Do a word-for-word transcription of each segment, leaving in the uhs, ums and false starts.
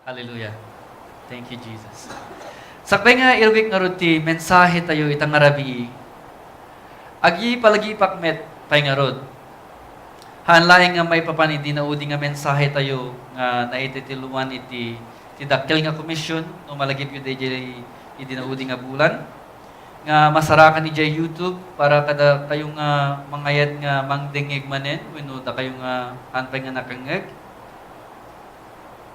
Hallelujah. Thank you, Jesus. Sakbay nga irugik ngarud ti mensahe tayo ita nga rabii, agipalagipak met pay ngarud. Haan laeng nga maipapan idi naudi nga mensahe tayo nga naititiluan iti, ti dakkel nga komisyon no malagipyo daydiay idi naudi nga bulan. Nga masarakan idiay YouTube para kada kayo nga mangayat nga mangdengngeg manen wenno dakayo nga haan pay nga nakangngeg.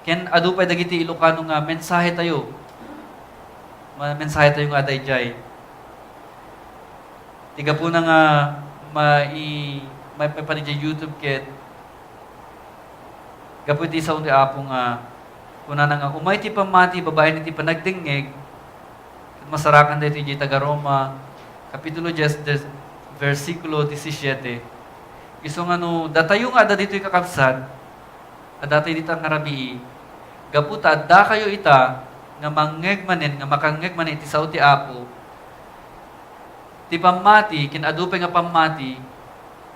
Ken adu pay dagiti Ilocano nga mensahe tayo. Ma-, mensahe tayo nga adda idiay. Ti gapuna nga mai-, mai-, maipan idiay YouTube ket gapu iti sao ti Apo nga kunana nga, "Umay ti pammati babaen iti panagdengngeg." Ket masarakan daytoy idiay taga-Roma, Kapitulo dies, des-, bersikulo disisiete. Isu nga no datayo nga adda ditoy kakabsat, a datoy dita nga rabii, gapu ta addakayo ita nga mangngeg manen, nga makangngeg manen iti sao ti Apo, ti pammati, ken adu pay nga pammati,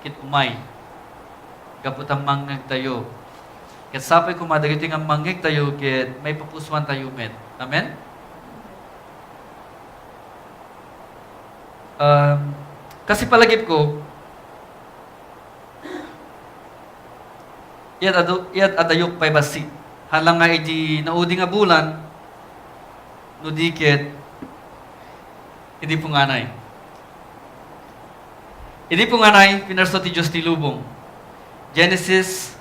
ket umay. Gapu ta mangngegtayo. Ket sapay koma dagiti nga mangngegtayo, ket maipapusoantayo met. Amen? Um, kasi palagipko, iyat adu-, iyat adayok pay bassit. Hala nga idi naudi nga bulan, no di ket idi punganay. Idi punganay, pinarso ti Dios ti lubong. Genesis,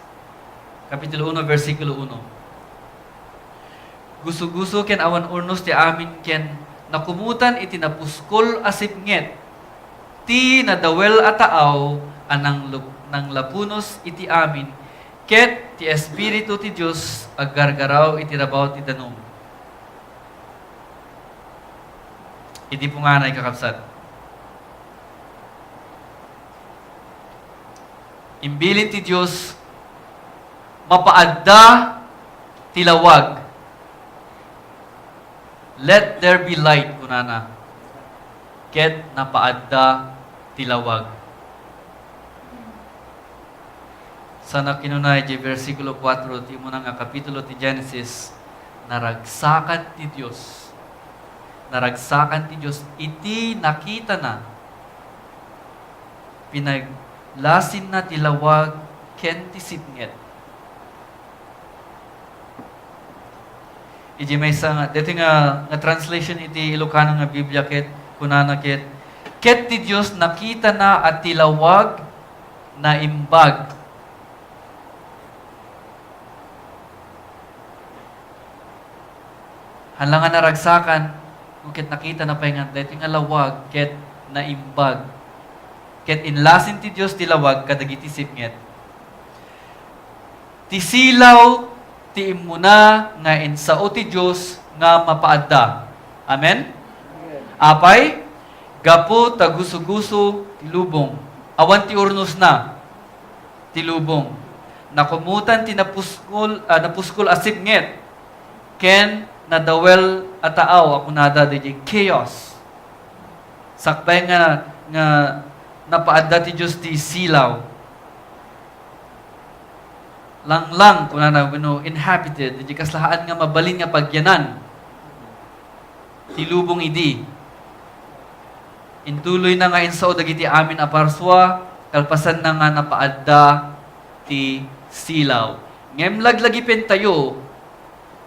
Kapitulo uno, bersikulo uno. Guso-guso ken awan urnos ti amin ken nakumutan iti napuskol a sipnget ti nadawel a taaw a nanglup-, nanglapunos iti amin, ket ti Espiritu ti Dios aggargaraw iti rabaw ti danum. Idi punganay, kakabsat. Imbilin ti Dios, mapaadda ti lawag. "Let there be light," kunana. Ket napaadda ti lawag. Sana kinuna iti bersikulo kuatro ti umuna nga kapitulo ti Genesis, naragsakan ti Dios. Naragsakan ti Dios iti nakitana. Pinaglasinna ti lawag ken ti sipnget. Iti maysa nga, daytoy nga, nga translation iti Ilocano nga Biblia ket kunana ket, "Ket ti Dios nakitana a ti lawag naimbag." Hala nga naragsakan, no ket nakitana pay nga daytoy nga lawag ket naimbag. Ket inlasin ti Dios ti lawag kadagiti sipnget. Ti silaw ti immuna nga insao ti Dios nga mapaadda. Amen? Amen. Apay, gapu ta guso-guso ti lubong. Awan ti urnosna ti lubong. Nakumutan ti napuskol, ah, napuskol a sipnget ken nadawel a taaw a kunada daydiay chaos. Sakbay nga, nga napaadda ti Dios ti silaw. Langlang, kunana, wenno inhabited, daydiay kaslahaan nga mabalin nga pagyanan ti lubong idi. Intuloyna nga insao dagiti amin a parsua, kalpasanna nga napaadda ti silaw. Ngem laglagipentayo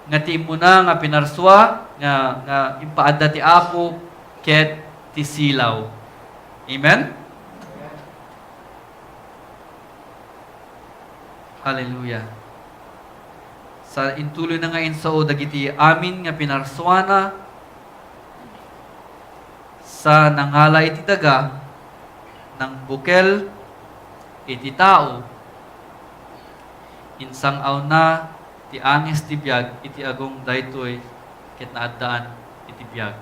nga ti immuna nga pinarsua nga, nga impaadda ti Apo ket ti silaw. Amen? Hallelujah. Sa intuloyna nga insao dagiti amin nga pinarsuana, sa nangala iti daga, nangbukel iti tao, insang-awna ti angis ti biag iti agong daytoy ket naaddaan iti biag.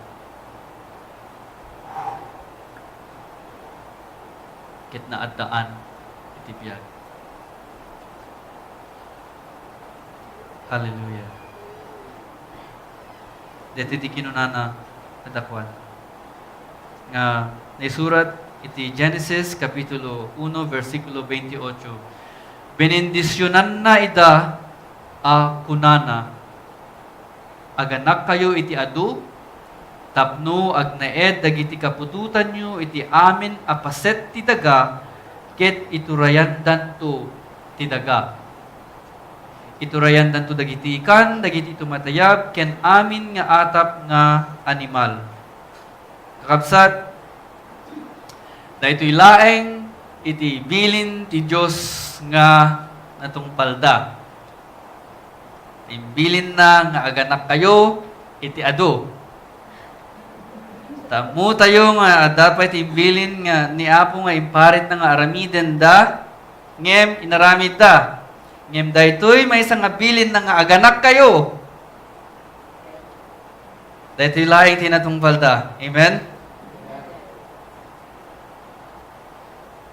Ket naaddaan iti biag. Hallelujah. Daytoy ti kinunana kadakuada nga naisurat iti Genesis Kapitulo uno, bersikulo veintiocho, "Benendisionanna ida a kunana, Aganakkayo iti adu tapno agnaed dagiti kaputotanyo iti amin a paset ti daga, ket iturayandanto ti daga. Iturayandanto dagiti ikan, dagiti tumatayab, ken amin nga atap nga animal. Kakabsat, daytoy laeng iti bilin ti Dios nga natungpalda. Imbilinna nga aganakkayo iti adu. Tammotayo nga adda pay ti imbilin nga ni Apo nga imparitna nga aramidenda, ngem inaramidda. Ngem daytoy maysa nga bilinna nga aganakkayo. Daytoy laeng ti natungpalda. Amen?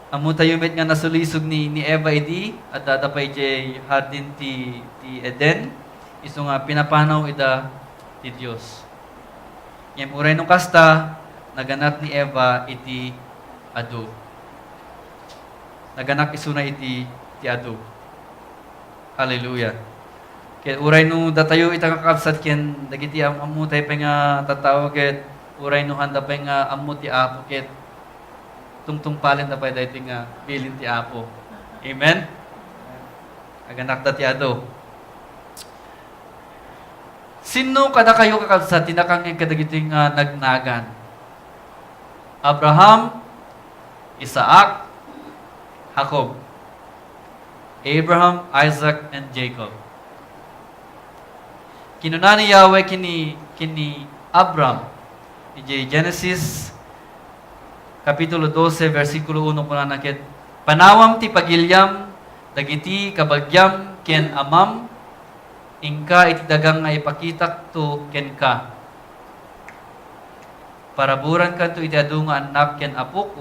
Ammotayo met nga nasulisog ni, ni Eva idi, adda pay idiay hardin ti, ti Eden, isu nga pinapanaw ida ti Dios. Ngem uray no kasta, naganak ni Eva iti adu. Naganak isuna iti, ti adu. Hallelujah. Ket uray no datayo ita nga kakabsat ken dagiti am-, ammotay pay nga tattao ket uray no haanda pay nga ammo ti Apo ket tungtungpalenda pay daytoy nga bilin ti Apo. Amen? Aganakda ti adu. Sinno kadakayo, kakabsat, ti nakangngeg kadagitoy nga nagnagan? Abraham, Isaac, Jacob. Abraham, Isaac, and Jacob. Kinuna ni Yahweh kini, kini Abram, idiay Genesis, Kapitulo dose, bersikulo uno, kunana ket, "Panawam ti pagiliam dagiti kabagiam ken amam, inka iti daga nga ipakitakto kenka." Paraburankanto iti adu nga annak ken apok,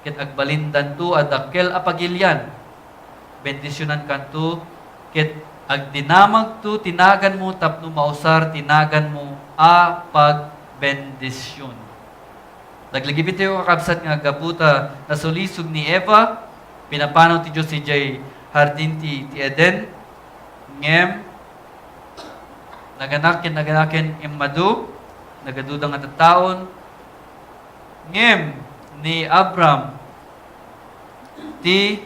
ket agbalindanto a dakkel a pagilian. Bendisionankanto, ket agdinamagto ti naganmo tapno mausar ti naganmo a pagbendision. Laglagipitayo, kakabsat, nga gapu ta nasulisog ni Eva, pinapanaw ti Dios idiay hardin ti, ti Eden, ngem naganak ken naganak ken immadu, nagaduda nga tattaon. Ngem ni Abram ti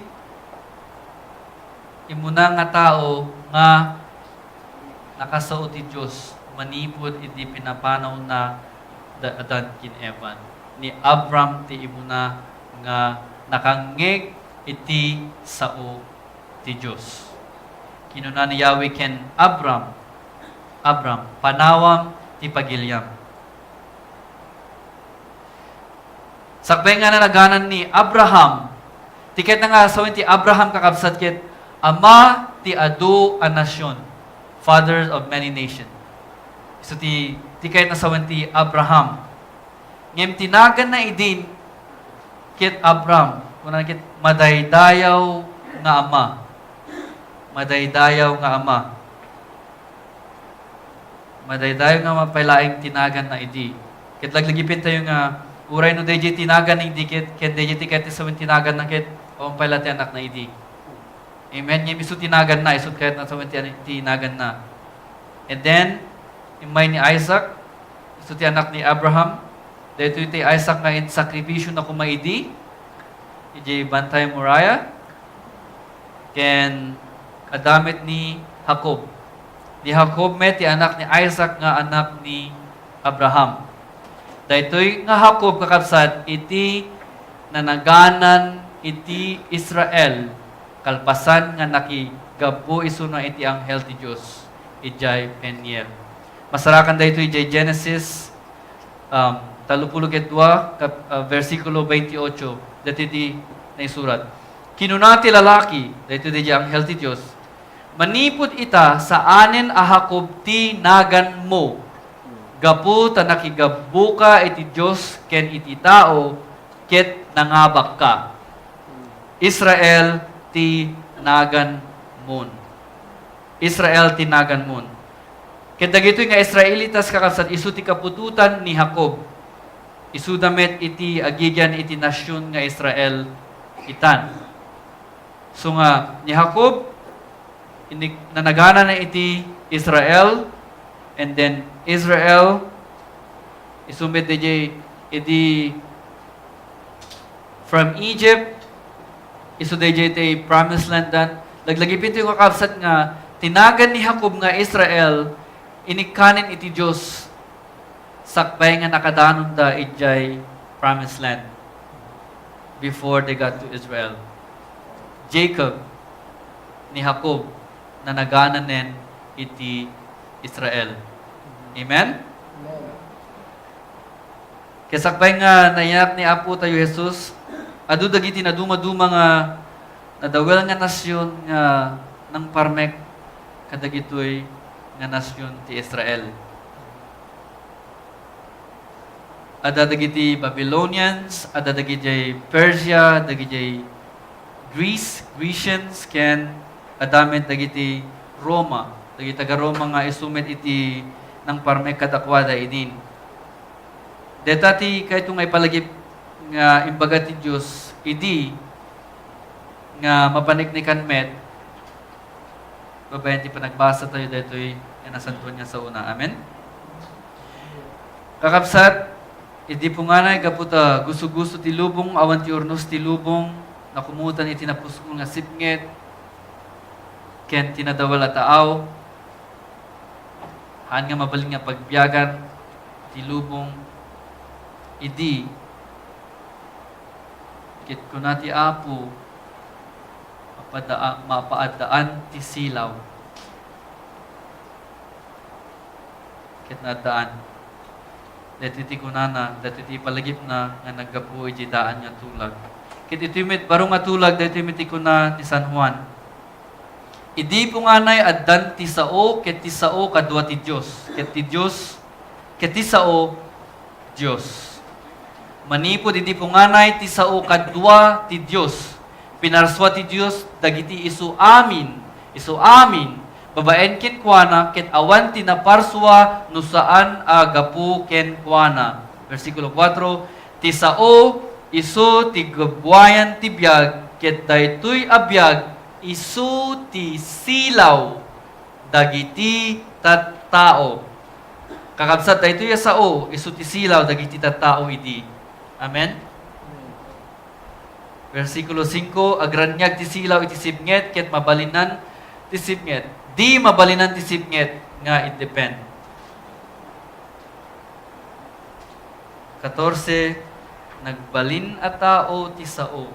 immuna nga tao nga nakasao ti Dios manipud idi pinapanawna da Adan ken Eva. Ni Abram ti immuna nga nakangngeg iti sao ti Dios. Kinuna ni Yahweh ken Abram, "Abram, panawam ti pagiliam." Sakbay nga nanaganan ni Abraham, ti kayatna nga sawen ti Abraham, kakabsat, ket ama ti adu a nasion, father of many nations. Isu ti, ti kayatna sawen ti Abraham. Ngem ti naganna idin ket Abram, kunana ket madaydayaw nga ama. Madaydayaw nga ama. Madaydayaw nga ama pay laeng ti naganna idi. Ket laglagipentayo nga uray no daydiay ti naganna idi ket, ken daydiay ti kayat ti sawen ti naganna ket, awan pay la ti anakna idi. Amen. Ngem isu ti naganna, isu ti kayatna sawen ti, ti naganna. And then, immay ni Isaac, isu ti anak ni Abraham. Daytoy ti Isaac nga insakripisio na koma idi, idiay Bantay Moriah. Ken adda met ni Jacob. Ni Jacob met ti anak ni Isaac nga anak ni Abraham. Daytoy nga Jacob, kakabsat, iti nanaganan iti Israel, kalpasan nga nakigabbu isuna iti anghel ti Dios idiay Peniel. Masarakan daytoy idiay Genesis, um, tallopulo ket dua, kap-, uh, bersikulo veintiocho, daytoy ti naisurat. Kinuna ti lalaki, daytoy idiay anghel ti Dios, "Manipud ita, saanen a Jacob ti naganmo, gapu ta nakigabbuka iti Dios ken iti tao, ket nangabakka. Israel ti naganmon." Israel ti naganmon. Ket dagitoy nga Israelitas, kakabsat, isu ti kaputotan ni Jacob. Isuda met iti agigian iti nasion nga Israel itan. So nga, ni Jacob, inig-, nanaganana iti Israel, And then Israel, isu met daydiay idi from Egypt, isu daydiay ti promised land dan. Laglagipentayo, kakabsat, nga ti nagan ni Jacob nga Israel, inikkanen iti Dios sakbay nga nakadanonda idiay promised land before they got to Israel. Jacob, ni Jacob, nanagananen iti Israel. Amen? Amen. Ket sakbay nga nayanak ni Apotayo Jesus, adu dagiti nadumaduma nga nadawel nga nasion nga nangparmek kadagitoy nga nasion ti Israel. Adda dagiti Babylonians, adda dagiti Persia, dagiti Greece, Grecians, ken adda met dagiti Roma, dagiti taga-Roma nga isu met iti nangparmek kadakuada idin. Dayta ti kayto nga ipalagip nga imbaga ti Dios idi nga mapaneknekan met babaen ti panagbasatayo daytoy nga nasantoan nga saona. Amen? Kakabsat, idi punganay gapu ta guso-guso ti lubong, awan ti urnos ti lubong, nakumutan iti napuskol nga sipnget, ken ti nadawel a taaw, haan nga mabalin nga pagbiagan ti lubong idi ket kuna ti Apo, mapada-, mapaaddaan ti silaw. Ket naaddaan. Daytoy ti kunana, daytoy ti ipalagipna nga naggapu iti daan nga tulag. Ket itoy met baro nga tulag, daytoy met ti kuna ni San Juan. Idi punganay addan ti sao, ket ti sao kadua ti Dios, ket ti Dios, ket ti sao, Dios. Manipud idi punganay ti sao kadua ti Dios, pinarsua ti Dios dagiti isu amin, isu amin, babaen kenkuana, ket awan ti naparsua no saan a gapu kenkuana. Bersikulo kuatro, ti sao isu ti gabuayan ti biag, ket daytoy a biag isu ti silaw dagiti tattao. Kakabsat, daytoy a sao isu ti silaw dagiti tattao idi. Amen? Bersikulo singko, agraniag ti silaw iti sipnget, ket mabalinan ti sipnget. Di mabalinan ti sipnget nga iddepen. Katorse, nagbalin a tao ti sao,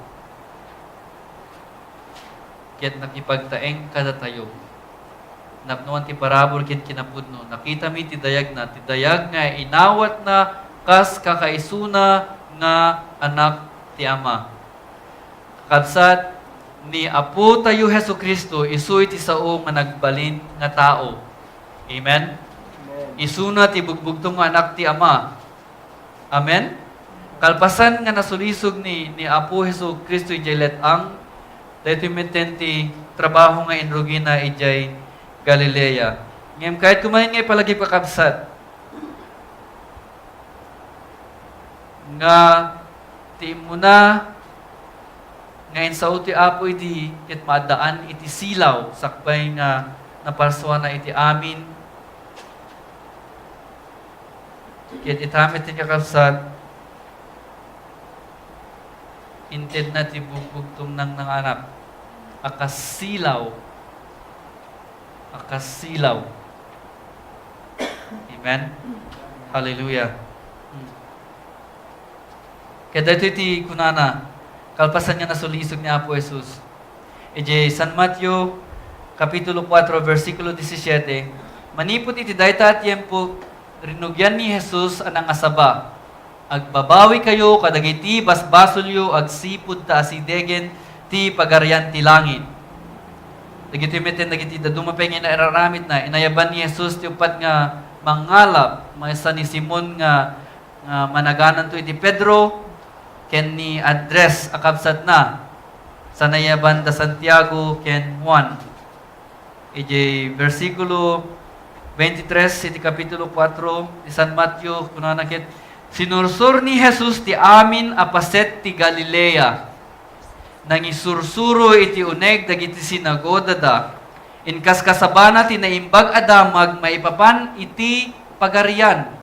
ket nakipagtaeng kadatayo. Napnoan ti parabur ken kinapudno, nakitami ti dayagna, ti dayag nga inawatna kas kakaisuna nga Anak ti Ama. Kakabsat, ni Apotayo Jesu-Cristo, isu iti sao nga nagbalin nga tao. Amen? Amen. Isuna ti bugbugtong nga Anak ti Ama. Amen? Kalpasan nga nasulisog ni, ni Apo Jesu-Cristo idiay let-ang, daytoy metten ti trabaho nga inrugina idiay Galilea. Ngem kayatko manen nga ipalagip, kakabsat, nga ti immuna nga insao ti Apo idi ket maaddaan iti silaw sakbay nga naparsuana iti amin. Ket ita met ti kakabsat, intedna ti bugbugtong nangnanganak a kas silaw, a kas silaw. Amen? Hallelujah. Ket daytoy ti kunana, kalpasan nga nasulisog ni Apo Jesus. Idiay San Mateo, Kapitulo kuatro, bersikulo disisiete, manipud iti dayta a tiempo, rinugian ni Jesus a nangasaba, "Agbabawikayo kadagiti basbasolyo agsipud ta asidegen ti Pagarian ti Langit." Dagitoy metten dagiti dadduma pay nga inaramidna, inayaban ni Jesus ti uppat nga mangngalap, maysa ni Simon nga nga managananto iti Pedro ken ni Andres a kabsatna, sa nayaban da Santiago ken Juan. Iti bersikulo twenty-three iti Kapitulo kuatro ti San Mateo, kunana ket, "Sinursor ni Jesus ti amin a paset ti Galilea. Nangisursuro iti uneg dagiti sinagodada, Inkaskasabana ti Naimbag a Damag maipapan iti Pagarian.